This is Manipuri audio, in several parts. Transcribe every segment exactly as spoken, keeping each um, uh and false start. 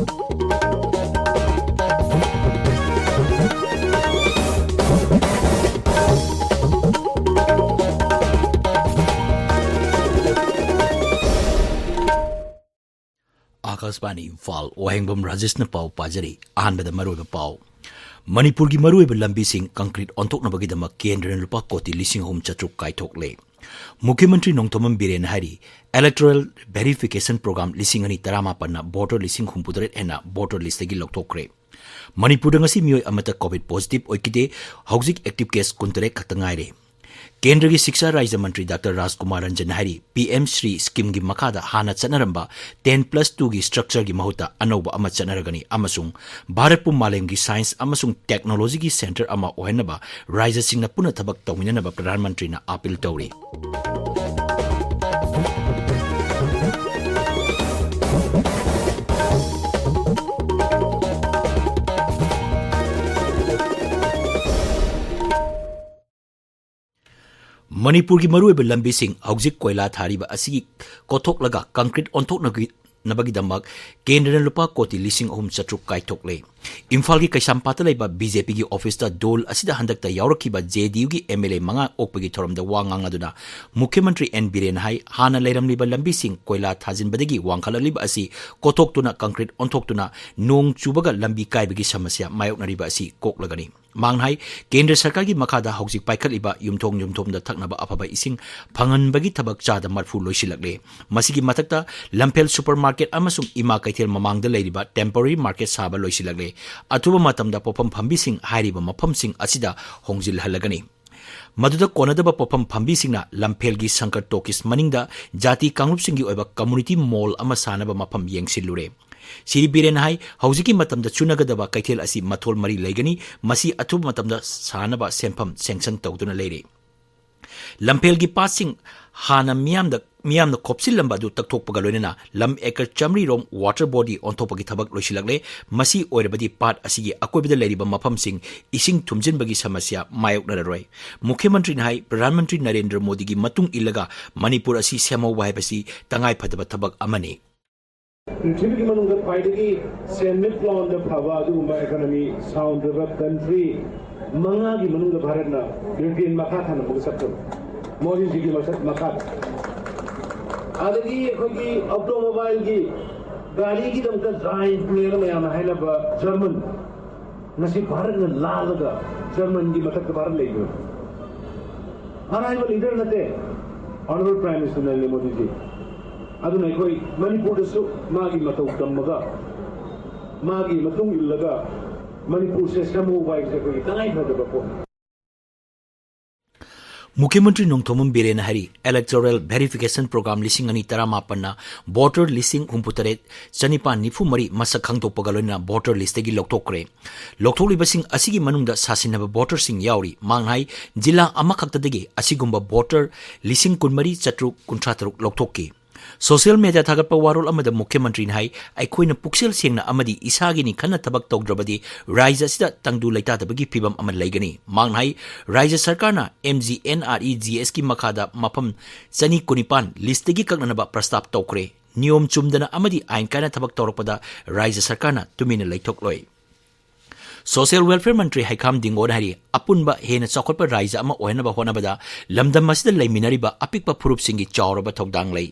ꯑꯥꯀꯥꯁꯕꯥꯅꯤ ꯏꯝꯐꯥꯜ, ꯋꯥꯍꯦꯡꯕꯝ ꯔꯥꯖꯦꯁꯅ ꯄꯥꯎ ꯄꯥꯖꯔꯤ꯫ ꯑꯍꯥꯟꯕꯗ ꯃꯔꯨꯑꯣꯏꯕ ꯄꯥꯎ꯫ ꯃꯅꯤꯄꯨꯔꯒꯤ ꯃꯔꯨꯑꯣꯏꯕ ꯂꯝꯕꯤꯁꯤꯡ ꯀꯪꯀ꯭ꯔꯤꯠ ꯑꯣꯟꯊꯣꯛꯅꯕꯒꯤꯗꯃꯛ ꯀꯦꯟꯗ꯭ꯔꯅ ꯂꯨꯄꯥ ꯀꯣꯇꯤ ꯂꯤꯁꯤꯡ ꯑꯍꯨꯝ ꯆꯥꯇ꯭ꯔꯨꯛ ꯀꯥꯏꯊꯣꯛꯂꯦ꯫ ꯃꯨꯈ꯭ꯌ ꯃꯟꯇ꯭ꯔꯤ ꯅꯣꯡꯊꯣꯝꯕꯝ ꯕꯤꯔꯦꯟꯅ ꯍꯥꯏꯔꯤ, electoral verification program ꯂꯤꯁꯤꯡ ꯑꯅꯤ ꯇꯔꯥꯃꯥꯄꯟꯅ voter ꯂꯤꯁꯤꯡ ꯍꯨꯝꯐꯨꯇꯔꯦꯠ ꯍꯦꯟꯅ voter listꯇꯒꯤ ꯂꯧꯊꯣꯛꯈ꯭ꯔꯦ꯫ ꯃꯅꯤꯄꯨꯔꯗ ꯉꯁꯤ ꯃꯤꯑꯣꯏ ꯑꯃꯠꯇ COVID positive ꯑꯣꯏꯈꯤꯗꯦ꯫ ꯍꯧꯖꯤꯛ active case ꯀꯨꯟꯇꯔꯦꯠ ꯈꯛꯇ ꯉꯥꯏꯔꯦ꯫ ꯀꯦꯟꯗ꯭ꯔꯒꯤ ꯁꯤꯛꯁꯥ ꯔꯥꯖ꯭ꯌ ꯃꯟꯇ꯭ꯔꯤ ꯗꯥꯛꯇꯔ ꯔꯥꯖꯀꯨꯃꯥꯔ ꯔꯟꯖꯟ ꯍꯥꯏꯔꯤ, PM ꯁ꯭ꯔꯤ schemeꯒꯤ ꯃꯈꯥꯗ ꯍꯥꯟꯅ ꯆꯠꯅꯔꯝꯕ ten plus twoꯒꯤ structureꯒꯤ ꯃꯍꯨꯠꯇ ꯑꯅꯧꯕ ꯑꯃ ꯆꯠꯅꯔꯒꯅꯤ ꯑꯃꯁꯨꯡ ꯚꯥꯔꯠꯄꯨ ꯃꯥꯂꯦꯝꯒꯤ science ꯑꯃꯁꯨꯡ technologyꯒꯤ centre ꯑꯃ ꯑꯣꯏꯍꯟꯅꯕ ꯔꯥꯖ꯭ꯌꯁꯤꯡꯅ ꯄꯨꯟꯅ ꯊꯕꯛ ꯇꯧꯃꯤꯟꯅꯅꯕ ꯄ꯭ꯔꯙꯥꯟ ꯃꯟꯇ꯭ꯔꯤꯅ appeal ꯇꯧꯔꯤ꯫ ꯃꯅꯤꯄꯨꯔꯒꯤ ꯃꯔꯨꯑꯣꯏꯕ ꯂꯝꯕꯤꯁꯤꯡ ꯍꯧꯖꯤꯛ ꯀꯣꯏꯂꯥ ꯊꯥꯔꯤꯕ ꯑꯁꯤꯒꯤ ꯀꯣꯊꯣꯛꯂꯒ ꯀꯪꯀ꯭ꯔꯤꯠ ꯑꯣꯟꯊꯣꯛꯅꯕꯒꯤꯗꯃꯛ ꯀꯦꯟꯗ꯭ꯔꯅ ꯂꯨꯄꯥ ꯀꯣꯇꯤ ꯂꯤꯁꯤꯡ ꯑꯍꯨꯝ ꯆꯥꯇ꯭ꯔꯨꯛ ꯀꯥꯏꯊꯣꯛꯂꯦ꯫ ꯏꯝꯐꯥꯜꯒꯤ ꯀꯩꯁꯥꯝꯄꯥꯠꯇ ꯂꯩꯕ BJPꯒꯤ officeꯇ ꯗꯣꯜ ꯑꯁꯤꯗ ꯍꯟꯗꯛꯇ ꯌꯥꯎꯔꯛꯈꯤꯕ JDUꯒꯤ MLA ꯃꯉꯥ ꯑꯣꯛꯄꯒꯤ ꯊꯧꯔꯝꯗ ꯋꯥ ꯉꯥꯡꯂꯗꯨꯅ ꯃꯨꯈ꯭ꯌ ꯃꯟꯇ꯭ꯔꯤ ꯑꯦꯟ ꯕꯤꯔꯦꯟꯅ ꯍꯥꯏ, ꯍꯥꯟꯅ ꯂꯩꯔꯝꯂꯤꯕ ꯂꯝꯕꯤꯁꯤꯡ ꯀꯣꯏꯂꯥ ꯊꯥꯖꯤꯟꯕꯗꯒꯤ ꯋꯥꯡꯈꯠꯂꯛꯂꯤꯕ ꯑꯁꯤ ꯀꯣꯊꯣꯛꯇꯨꯅ ꯀꯪꯀ꯭ꯔꯤꯠ ꯑꯣꯟꯊꯣꯛꯇꯨꯅ ꯅꯣꯡ ꯆꯨꯕꯒ ꯂꯝꯕꯤ ꯀꯥꯏꯕꯒꯤ ꯁꯃꯁ꯭ꯌꯥ ꯃꯥꯌꯣꯛꯅꯔꯤꯕ ꯑꯁꯤ ꯀꯣꯛꯂꯒꯅꯤ꯫ ꯃꯍꯥꯛꯅ ꯍꯥꯏ, ꯀꯦꯟꯗ꯭ꯔ ꯁꯔꯀꯥꯔꯒꯤ ꯃꯈꯥꯗ ꯍꯧꯖꯤꯛ ꯄꯥꯏꯈꯠꯂꯤꯕ ꯌꯨꯝꯊꯣꯡ ꯌꯨꯝꯊꯣꯡꯗ ꯊꯛꯅꯕ ꯑꯐꯕ ꯏꯁꯤꯡ ꯐꯪꯍꯟꯕꯒꯤ ꯊꯕꯛ ꯆꯥꯗ ꯃꯔꯐꯨ ꯂꯣꯏꯁꯤꯜꯂꯛꯂꯦ꯫ ꯃꯁꯤꯒꯤ ꯃꯊꯛꯇ ꯂꯝꯐꯦꯜ supermarket ꯑꯃꯁꯨꯡ ꯏꯃꯥ ꯀꯩꯊꯦꯜ ꯃꯃꯥꯡꯗ ꯂꯩꯔꯤꯕ temporary market ꯁꯥꯕ ꯂꯣꯏꯁꯤꯜꯂꯛꯂꯦ꯫ ꯑꯊꯨꯕ ꯃꯇꯝꯗ ꯄꯣꯠꯐꯝ ꯐꯝꯕꯤꯁꯤꯡ ꯍꯥꯏꯔꯤꯕ ꯃꯐꯝꯁꯤꯡ ꯑꯁꯤꯗ ꯍꯣꯡꯖꯤꯜꯍꯜꯂꯒꯅꯤ꯫ ꯃꯗꯨꯗ ꯀꯣꯟꯅꯗꯕ ꯄꯣꯠꯐꯝ ꯐꯝꯕꯤꯁꯤꯡꯅ ꯂꯝꯐꯦꯜꯒꯤ ꯁꯪꯀꯔ ꯇꯣꯀꯤꯁ ꯃꯅꯤꯡꯗ ꯖꯥꯇꯤ ꯀꯥꯡꯂꯨꯞꯁꯤꯡꯒꯤ ꯑꯣꯏꯕ community mall ꯑꯃ ꯁꯥꯅꯕ ꯃꯐꯝ ꯌꯦꯡꯁꯤꯜꯂꯨꯔꯦ꯫ ꯁ꯭ꯔꯤ ꯕꯤꯔꯦꯟꯅ ꯍꯥꯏ, ꯍꯧꯖꯤꯛꯀꯤ ꯃꯇꯝꯗ ꯆꯨꯅꯒꯗꯕ ꯀꯩꯊꯦꯜ ꯑꯁꯤ ꯃꯊꯣꯜ ꯃꯔꯤ ꯂꯩꯒꯅꯤ, ꯃꯁꯤ ꯑꯊꯨꯕ ꯃꯇꯝꯗ ꯁꯥꯅꯕ ꯁꯦꯟꯐꯝ sanction ꯇꯧꯗꯨꯅ ꯂꯩꯔꯤ꯫ ꯂꯝꯐꯦꯜꯒꯤ ꯄꯥꯠꯁꯤꯡ ꯍꯥꯟꯅ ꯃꯤꯌꯥꯝꯗ, ꯃꯤꯌꯥꯝꯅ ꯈꯣꯞꯆꯤꯜꯂꯝꯕ ꯑꯗꯨ ꯇꯛꯊꯣꯛꯄꯒ ꯂꯣꯏꯅꯅ ꯂꯝ acre ꯆꯥꯃꯔꯤ ꯔꯣꯝ water body ꯑꯣꯟꯊꯣꯛꯄꯒꯤ ꯊꯕꯛ ꯂꯣꯏꯁꯤꯜꯂꯛꯂꯦ꯫ ꯃꯁꯤ ꯑꯣꯏꯔꯕꯗꯤ ꯄꯥꯠ ꯑꯁꯤꯒꯤ ꯑꯀꯣꯏꯕꯗ ꯂꯩꯔꯤꯕ ꯃꯐꯝꯁꯤꯡ ꯏꯁꯤꯡ ꯊꯨꯝꯖꯤꯟꯕꯒꯤ ꯁꯃꯁ꯭ꯌꯥ ꯃꯥꯌꯣꯛꯅꯔꯔꯣꯏ꯫ ꯃꯨꯈ꯭ꯌ ꯃꯟꯇ꯭ꯔꯤꯅ ꯍꯥꯏ, ꯄ꯭ꯔꯙꯥꯟ ꯃꯟꯇ꯭ꯔꯤ ꯅꯔꯦꯟꯗ꯭ꯔ ꯃꯣꯗꯤꯒꯤ ꯃꯇꯨꯡ ꯏꯜꯂꯒ ꯃꯅꯤꯄꯨꯔ ꯑꯁꯤ ꯁꯦꯝꯍꯧꯕ ꯍꯥꯏꯕꯁꯤ ꯇꯉꯥꯏꯐꯗꯕ ꯊꯕꯛ ꯑꯃꯅꯤ꯫ ꯄ꯭ꯔꯤꯊꯤꯕꯤꯒꯤ ꯃꯅꯨꯡꯗ ꯈ꯭ꯋꯥꯏꯗꯒꯤ ꯁꯦꯟꯃꯤꯠꯂꯣꯟꯗ ꯐꯕ ꯑꯗꯨꯒꯨꯝꯕ economy sound ꯑꯣꯏꯕ country ꯃꯉꯥꯒꯤ ꯃꯅꯨꯡꯗ ꯚꯥꯔꯠꯅ European ꯃꯈꯥ ꯊꯥꯅ ꯑꯃꯨꯛꯀ ꯆꯠꯈ꯭ꯔꯕ꯫ ꯃꯣꯗꯤꯖꯤꯒꯤ ꯃꯁꯛ ꯃꯈꯥꯗ꯫ ꯑꯗꯒꯤ ꯑꯩꯈꯣꯏꯒꯤ automobileꯒꯤ, ꯒꯥꯔꯤꯒꯤꯗꯃꯛꯇ giantꯅꯦꯅ ꯃꯌꯥꯝꯅ ꯍꯥꯏꯅꯕ German, ꯉꯁꯤ ꯚꯥꯔꯠꯅ ꯂꯥꯜꯂꯒ Germanꯒꯤ ꯃꯊꯛꯇ ꯚꯥꯔꯠ ꯂꯩꯕ ꯑꯔꯥꯏꯕ leader ꯅꯠꯇꯦ꯫ Honourable Prime Minister Narendra ꯃꯣꯗꯤꯖꯤ꯫ ꯑꯗꯨꯅ ꯑꯩꯈꯣꯏ ꯃꯅꯤꯄꯨꯔꯗꯁꯨ ꯃꯥꯒꯤ ꯃꯇꯧ ꯇꯝꯃꯒ, ꯃꯥꯒꯤ ꯃꯇꯨꯡ ꯏꯜꯂꯒ ꯃꯅꯤꯄꯨꯔꯁꯦ ꯁꯦꯝꯍꯧꯕ ꯍꯥꯏꯕꯁꯦ ꯑꯩꯈꯣꯏꯒꯤ ꯇꯉꯥꯏ ꯐꯗꯕ ꯄꯣꯠꯅꯤ꯫ ꯃꯨꯈ꯭ꯌ ꯃꯟꯇ꯭ꯔꯤ ꯅꯣꯡꯊꯣꯝꯕꯝ ꯕꯤꯔꯦꯟꯅ ꯍꯥꯏꯔꯤ, Electoral Verification Program ꯂꯤꯁꯤꯡ ꯑꯅꯤ ꯇꯔꯥꯃꯥꯄꯟꯅ voter ꯂꯤꯁꯤꯡ ꯍꯨꯝꯐꯨꯇꯔꯦꯠ ꯆꯅꯤꯄꯥꯟ ꯅꯤꯐꯨ ꯃꯔꯤ ꯃꯁꯛ ꯈꯪꯗꯣꯛꯄꯒ ꯂꯣꯏꯅꯅ voter listꯇꯒꯤ ꯂꯧꯊꯣꯛꯈ꯭ꯔꯦ꯫ ꯂꯧꯊꯣꯛꯂꯤꯕꯁꯤꯡ ꯑꯁꯤꯒꯤ ꯃꯅꯨꯡꯗ ꯁꯥꯁꯤꯟꯅꯕ voterꯁꯤꯡ ꯌꯥꯎꯔꯤ꯫ ꯃꯍꯥꯛꯅ ꯍꯥꯏ, ꯖꯤꯂꯥ ꯑꯃꯈꯛꯇꯗꯒꯤ ꯑꯁꯤꯒꯨꯝꯕ voter ꯂꯤꯁꯤꯡ ꯀꯨꯟꯃꯔꯤ ꯆꯥꯇ꯭ꯔꯨꯛ ꯀꯨꯟꯊ꯭ꯔꯥ ꯇꯔꯨꯛ ꯂꯧꯊꯣꯛꯈꯤ꯫ Social mediaꯗ ꯊꯥꯒꯠꯄ ꯋꯥꯔꯣꯜ ꯑꯃꯗ ꯃꯨꯈ꯭ꯌ ꯃꯟꯇ꯭ꯔꯤꯅ ꯍꯥꯏ, ꯑꯩꯈꯣꯏꯅ ꯄꯨꯛꯆꯦꯜ ꯁꯦꯡꯅ ꯑꯃꯗꯤ ꯏꯁꯥꯒꯤꯅꯤ ꯈꯟꯅ ꯊꯕꯛ ꯇꯧꯗ꯭ꯔꯕꯗꯤ ꯔꯥꯖ꯭ꯌ ꯑꯁꯤꯗ ꯇꯪꯗꯨ ꯂꯩꯇꯥꯗꯕꯒꯤ ꯐꯤꯚꯝ ꯑꯃ ꯂꯩꯒꯅꯤ꯫ ꯃꯍꯥꯛꯅ ꯍꯥꯏ, ꯔꯥꯖ꯭ꯌ ꯁꯔꯀꯥꯔꯅ MGNREGSꯀꯤ ꯃꯈꯥꯗ ꯃꯐꯝ ꯆꯅꯤ ꯀꯨꯟꯅꯤꯄꯥꯟ listꯇꯒꯤ ꯀꯛꯅꯅꯕ ꯄ꯭ꯔꯁꯇꯥꯞ ꯇꯧꯈ꯭ꯔꯦ꯫ ꯅꯤꯌꯣꯝ ꯆꯨꯝꯗꯅ ꯑꯃꯗꯤ ꯑꯥꯏꯟ ꯀꯥꯏꯅ ꯊꯕꯛ ꯇꯧꯔꯛꯄꯗ ꯔꯥꯖ꯭ꯌ ꯁꯔꯀꯥꯔꯅ ꯇꯨꯃꯤꯟꯅ ꯂꯩꯊꯣꯛꯂꯣꯏ꯫ Social Welfare ꯃꯟꯇ꯭ꯔꯤ ꯍꯩꯈꯥꯝ ꯗꯤꯡꯒꯣꯅ ꯍꯥꯏꯔꯤ, ꯑꯄꯨꯟꯕ ꯍꯦꯟꯅ ꯆꯥꯎꯈꯠꯄ ꯔꯥꯖ꯭ꯌ ꯑꯃ ꯑꯣꯏꯍꯟꯅꯕ ꯍꯣꯠꯅꯕꯗ ꯂꯝꯗꯝ ꯑꯁꯤꯗ ꯂꯩꯃꯤꯟꯅꯔꯤꯕ ꯑꯄꯤꯛꯄ ꯐꯨꯔꯨꯞꯁꯤꯡꯒꯤ ꯆꯥꯎꯔꯕ ꯊꯧꯗꯥꯡ ꯂꯩ꯫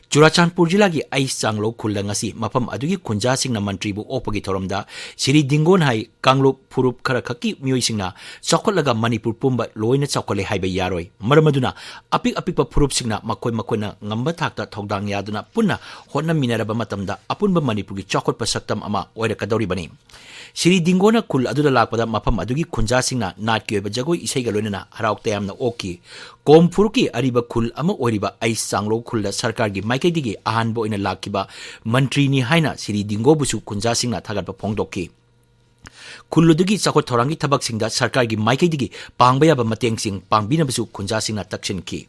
ꯆꯨꯔꯥꯆꯥꯟꯄꯨꯔ ꯖꯤꯂꯥꯒꯤ ꯑꯩꯁ ꯆꯥꯡꯂꯣ ꯈꯨꯜꯗ ꯉꯁꯤ ꯃꯐꯝ ꯑꯗꯨꯒꯤ ꯈꯨꯟꯖꯥꯁꯤꯡꯅ ꯃꯟꯇ꯭ꯔꯤꯕꯨ ꯑꯣꯛꯄꯒꯤ ꯊꯧꯔꯝꯗ ꯁꯤꯔꯤ ꯗꯤꯡꯒꯣꯅ ꯍꯥꯏ, ꯀꯥꯡꯂꯨꯞ ꯐꯨꯔꯨꯞ ꯈꯔꯈꯛꯀꯤ ꯃꯤꯑꯣꯏꯁꯤꯡꯅ ꯆꯥꯎꯈꯠꯂꯒ ꯃꯅꯤꯄꯨꯔ ꯄꯨꯝꯕ ꯂꯣꯏꯅ ꯆꯥꯎꯈꯠꯂꯦ ꯍꯥꯏꯕ ꯌꯥꯔꯣꯏ꯫ ꯃꯔꯝ ꯑꯗꯨꯅ ꯑꯄꯤꯛ ꯑꯄꯤꯛꯄ ꯐꯨꯔꯨꯞꯁꯤꯡꯅ ꯃꯈꯣꯏ ꯃꯈꯣꯏꯅ ꯉꯝꯕ ꯊꯥꯛꯇ ꯊꯧꯗꯥꯡ ꯌꯥꯗꯨꯅ ꯄꯨꯟꯅ ꯍꯣꯠꯅꯃꯤꯟꯅꯔꯕ ꯃꯇꯝꯗ ꯑꯄꯨꯟꯕ ꯃꯅꯤꯄꯨꯔꯒꯤ ꯆꯥꯎꯈꯠꯄ ꯁꯛꯇꯝ ꯑꯃ ꯑꯣꯏꯔꯛꯀꯗꯧꯔꯤꯕꯅꯤ꯫ ꯁꯤꯔꯤ ꯗꯤꯡꯒꯣꯅ ꯈꯨꯜ ꯑꯗꯨꯗ ꯂꯥꯛꯄꯗ ꯃꯐꯝ ꯑꯗꯨꯒꯤ ꯈꯨꯟꯖꯥꯁꯤꯡꯅ ꯅꯥꯠꯀꯤ ꯑꯣꯏꯕ ꯖꯒꯣꯏ ꯏꯁꯩꯒ ꯂꯣꯏꯅꯅ ꯍꯔꯥꯎ ꯇꯌꯥꯝꯅ ꯑꯣꯛꯈꯤ꯫ ꯀꯣꯝ ꯐꯨꯔꯨꯞꯀꯤ ꯑꯔꯤꯕ ꯈꯨꯜ ꯑꯃ ꯑꯣꯏꯔꯤꯕ ꯑꯩꯁ ꯆꯥꯡꯂꯣ ꯈꯨꯜꯗ ꯁꯔꯀꯥꯔꯒꯤ ꯃꯥꯏꯀꯩꯗꯒꯤ ꯑꯍꯥꯟꯕ ꯑꯣꯏꯅ ꯂꯥꯛꯈꯤꯕ ꯃꯟꯇ꯭ꯔꯤꯅꯤ ꯍꯥꯏꯅ ꯁꯤꯔꯤ ꯗꯤꯡꯒꯣꯕꯨꯁꯨ ꯈꯨꯟꯖꯥꯁꯤꯡꯅ ꯊꯥꯒꯠꯄ ꯐꯣꯡꯗꯣꯛꯈꯤ꯫ ꯈꯨꯜ ꯑꯗꯨꯒꯤ ꯆꯥꯎꯈꯠ ꯊꯧꯔꯥꯡꯒꯤ ꯊꯕꯛꯁꯤꯡꯗ ꯁꯔꯀꯥꯔꯒꯤ ꯃꯥꯏꯀꯩꯗꯒꯤ ꯄꯥꯡꯕ ꯌꯥꯕ ꯃꯇꯦꯡꯁꯤꯡ ꯄꯥꯡꯕꯤꯅꯕꯁꯨ ꯈꯨꯟꯖꯥꯁꯤꯡꯅ ꯇꯛꯁꯤꯟꯈꯤ꯫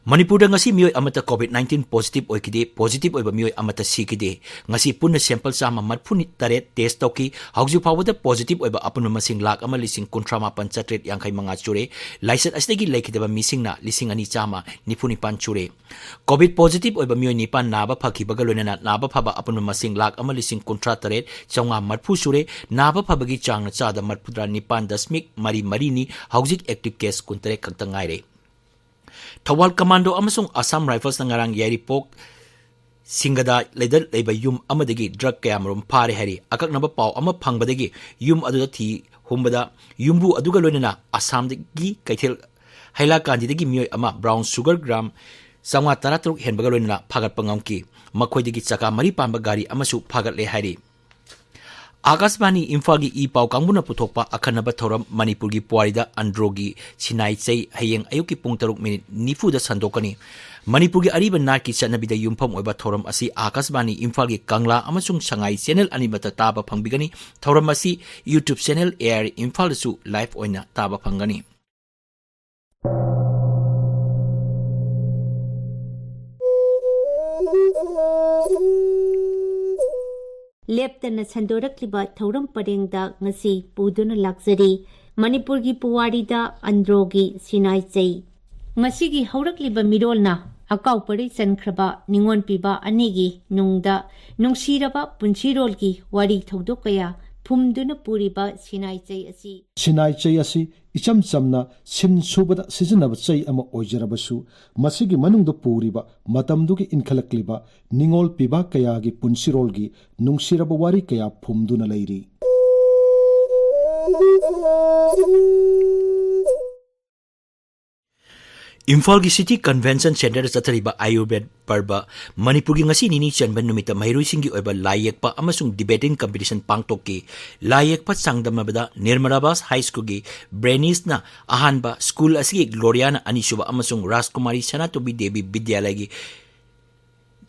ꯃꯅꯤꯄꯨꯔꯗ ꯉꯁꯤ ꯃꯤꯑꯣꯏ ꯑꯃꯠꯇ COVID nineteen positive ꯑꯣꯏꯈꯤꯗꯦ꯫ Positive ꯑꯣꯏꯕ ꯃꯤꯑꯣꯏ ꯑꯃꯠꯇ ꯁꯤꯈꯤꯗꯦ꯫ ꯉꯁꯤ ꯄꯨꯟꯅ sample ꯆꯥꯝꯃ ꯃꯔꯤꯐꯨ ꯇꯔꯦꯠ test ꯇꯧꯈꯤ꯫ ꯍꯧꯖꯤꯛ ꯐꯥꯎꯕꯗ positive ꯑꯣꯏꯕ ꯑꯄꯨꯟꯕ ꯃꯁꯤꯡ ꯂꯥꯈ ꯑꯃ ꯂꯤꯁꯤꯡ ꯀꯨꯟꯊ꯭ꯔꯥ ꯃꯥꯄꯟ ꯆꯥꯇ꯭ꯔꯦꯠ ꯌꯥꯡꯈꯩ ꯃꯉꯥ ꯁꯨꯔꯦ꯫ ꯂꯥꯏꯆꯠ ꯑꯁꯤꯗꯒꯤ ꯂꯩꯈꯤꯗꯕ ꯃꯤꯁꯤꯡꯅ ꯂꯤꯁꯤꯡ ꯑꯅꯤ ꯆꯥꯝꯃ ꯅꯤꯐꯨ ꯅꯤꯄꯥꯟ ꯁꯨꯔꯦ꯫ COVID positive ꯑꯣꯏꯕ ꯃꯤꯑꯣꯏ ꯅꯤꯄꯥꯟ ꯅꯥꯕ ꯐꯈꯤꯕꯒ ꯂꯣꯏꯅꯅ ꯅꯥꯕ ꯐꯕ ꯑꯄꯨꯟꯕ ꯃꯁꯤꯡ ꯂꯥꯈ ꯑꯃ ꯂꯤꯁꯤꯡ ꯀꯨꯟꯊ꯭ꯔꯥ ꯇꯔꯦꯠ ꯆꯥꯝꯃꯉꯥ ꯃꯔꯤꯐꯨ ꯁꯨꯔꯦ꯫ ꯅꯥꯕ ꯐꯕꯒꯤ ꯆꯥꯡꯅ ꯆꯥꯗ ꯃꯔꯤꯐꯨꯇꯔꯥ ꯅꯤꯄꯥꯟ ꯗꯁꯃꯤꯛ ꯃꯔꯤ ꯃꯔꯤꯅꯤ꯫ ꯍꯧꯖꯤꯛ active case ꯀꯨꯟꯇꯔꯦꯠ ꯈꯛꯇ ꯉꯥꯏꯔꯦ꯫ ꯊꯧꯕꯥꯜ Commando ꯑꯃꯁꯨꯡ Assam Riflesꯅ ꯉꯔꯥꯡ ꯌꯥꯏꯔꯤꯄꯣꯛ ꯁꯤꯡꯒꯗ ꯂꯩꯗ ꯂꯩꯕ ꯌꯨꯝ ꯑꯃꯗꯒꯤ drug ꯀꯌꯥꯃꯔꯨꯝ ꯐꯥꯔꯦ ꯍꯥꯏꯔꯤ꯫ ꯑꯀꯛꯅꯕ ꯄꯥꯎ ꯑꯃ ꯐꯪꯕꯗꯒꯤ ꯌꯨꯝ ꯑꯗꯨꯗ ꯊꯤ ꯍꯨꯝꯕꯗ ꯌꯨꯝꯕꯨ ꯑꯗꯨꯒ ꯂꯣꯏꯅꯅ ꯑꯁꯥꯝꯗꯒꯤ ꯀꯩꯊꯦꯜ ꯍꯩꯂꯥꯀꯥꯟꯗꯤꯗꯒꯤ ꯃꯤꯑꯣꯏ ꯑꯃ brown sugar gram ꯆꯥꯝꯃꯉꯥ ꯇꯔꯥꯇꯔꯨꯛ ꯍꯦꯟꯕꯒ ꯂꯣꯏꯅꯅ ꯐꯥꯒꯠꯄ ꯉꯝꯈꯤ꯫ ꯃꯈꯣꯏꯗꯒꯤ ꯆꯀꯥ ꯃꯔꯤ ꯄꯥꯟꯕ ꯒꯥꯔꯤ ꯑꯃꯁꯨ ꯐꯥꯒꯠꯂꯦ ꯍꯥꯏꯔꯤ꯫ ꯑꯥꯀꯥꯁꯕꯥꯅꯤ ꯏꯝꯐꯥꯜꯒꯤ ꯏ ꯄꯥꯎ ꯀꯥꯡꯕꯨꯅ ꯄꯨꯊꯣꯛꯄ ꯑꯈꯟꯅꯕ ꯊꯧꯔꯝ ꯃꯅꯤꯄꯨꯔꯒꯤ ꯄꯨꯋꯥꯔꯤꯗ ꯑꯟꯗ꯭ꯔꯣꯒꯤ ꯁꯤꯅꯥꯏ ꯆꯩ ꯍꯌꯦꯡ ꯑꯌꯨꯛꯀꯤ ꯄꯨꯡ ꯇꯔꯨꯛ ꯃꯤꯅꯤꯠ ꯅꯤꯐꯨꯗ ꯁꯟꯗꯣꯛꯀꯅꯤ꯫ ꯃꯅꯤꯄꯨꯔꯒꯤ ꯑꯔꯤꯕ ꯅꯥꯠꯀꯤ ꯆꯠꯅꯕꯤꯗ ꯌꯨꯝꯐꯝ ꯑꯣꯏꯕ ꯊꯧꯔꯝ ꯑꯁꯤ ꯑꯥꯀꯥꯁꯕꯥꯅꯤ ꯏꯝꯐꯥꯜꯒꯤ ꯀꯪꯂꯥ ꯑꯃꯁꯨꯡ ꯁꯉꯥꯏ channel ꯑꯅꯤꯃꯛꯇ ꯇꯥꯕ ꯐꯪꯕꯤꯒꯅꯤ꯫ ꯊꯧꯔꯝ ꯑꯁꯤ YouTube channel AIR ꯏꯝꯐꯥꯜꯗꯁꯨ live ꯑꯣꯏꯅ ꯇꯥꯕ ꯐꯪꯒꯅꯤ꯫ ꯂꯦꯞꯇꯅ ꯁꯟꯗꯣꯔꯛꯂꯤꯕ ꯊꯧꯔꯝ ꯄꯔꯦꯡꯗ ꯉꯁꯤ ꯄꯨꯗꯨꯅ ꯂꯥꯛꯆꯔꯤ ꯃꯅꯤꯄꯨꯔꯒꯤ ꯄꯨꯋꯥꯔꯤꯗ ꯑꯟꯗ꯭ꯔꯣꯒꯤ ꯁꯤꯅꯥꯏ ꯆꯩ꯫ ꯉꯁꯤꯒꯤ ꯍꯧꯔꯛꯂꯤꯕ ꯃꯤꯔꯣꯜꯅ ꯑꯀꯥꯎ ꯄꯔꯩ ꯆꯟꯈ꯭ꯔꯕ ꯅꯤꯉꯣꯜ ꯄꯤꯕ ꯑꯅꯤꯒꯤ ꯅꯨꯡꯗ ꯅꯨꯡꯁꯤꯔꯕ ꯄꯨꯟꯁꯤꯔꯣꯜꯒꯤ ꯋꯥꯔꯤ ꯊꯧꯗꯣꯛ ꯀꯌꯥ ꯐꯨꯝꯗꯨꯅ ꯄꯨꯔꯤꯕ ꯁꯤꯅꯥꯏ ꯆꯩ ꯑꯁꯤ꯫ ꯁꯤꯅꯥꯏ ꯆꯩ ꯑꯁꯤ ꯏꯆꯝ ꯆꯝꯅ ꯁꯤꯟ ꯁꯨꯕꯗ ꯁꯤꯖꯤꯟꯅꯕ ꯆꯩ ꯑꯃ ꯑꯣꯏꯖꯔꯕꯁꯨ, ꯃꯁꯤꯒꯤ ꯃꯅꯨꯡꯗ ꯄꯨꯔꯤꯕ ꯃꯇꯝꯗꯨꯒꯤ ꯏꯟꯈꯠꯂꯛꯂꯤꯕ ꯅꯤꯉꯣꯜ ꯄꯤꯕ ꯀꯌꯥꯒꯤ ꯄꯨꯟꯁꯤꯔꯣꯜꯒꯤ ꯅꯨꯡꯁꯤꯔꯕ ꯋꯥꯔꯤ ꯀꯌꯥ ꯐꯨꯝꯗꯨꯅ ꯂꯩꯔꯤ꯫ ꯏꯝꯐꯥꯜꯒꯤ City Convention Centreꯗ ꯆꯠꯊꯔꯤꯕ ꯑꯥꯌꯨꯔꯕꯦꯗ ꯄꯔꯕ ꯃꯅꯤꯄꯨꯔꯒꯤ ꯉꯁꯤ ꯅꯤꯅꯤ ꯆꯟꯕ ꯅꯨꯃꯤꯠꯇ ꯃꯍꯩꯔꯣꯏꯁꯤꯡꯒꯤ ꯑꯣꯏꯕ ꯂꯥꯏ ꯌꯦꯛꯄ ꯑꯃꯁꯨꯡ debating competition ꯄꯥꯡꯊꯣꯛꯈꯤ꯫ ꯂꯥꯏ ꯌꯦꯛꯄ ꯆꯥꯡꯗꯝꯅꯕꯗ ꯅꯤꯔꯃꯂꯥꯕꯥꯁ High Schoolꯒꯤ ꯕ꯭ꯔꯦꯅꯤꯁꯅ ꯑꯍꯥꯟꯕ, school ꯑꯁꯤꯒꯤ ꯒ꯭ꯂꯣꯔꯤꯌꯥꯅ ꯑꯅꯤꯁꯨꯕ ꯑꯃꯁꯨꯡ ꯔꯥꯖꯀꯨꯃꯥꯔꯤ ꯁꯅꯥꯇꯣꯝꯕꯤ ꯗꯦꯕꯤ ꯕꯤꯗ꯭ꯌꯥꯂꯌꯒꯤ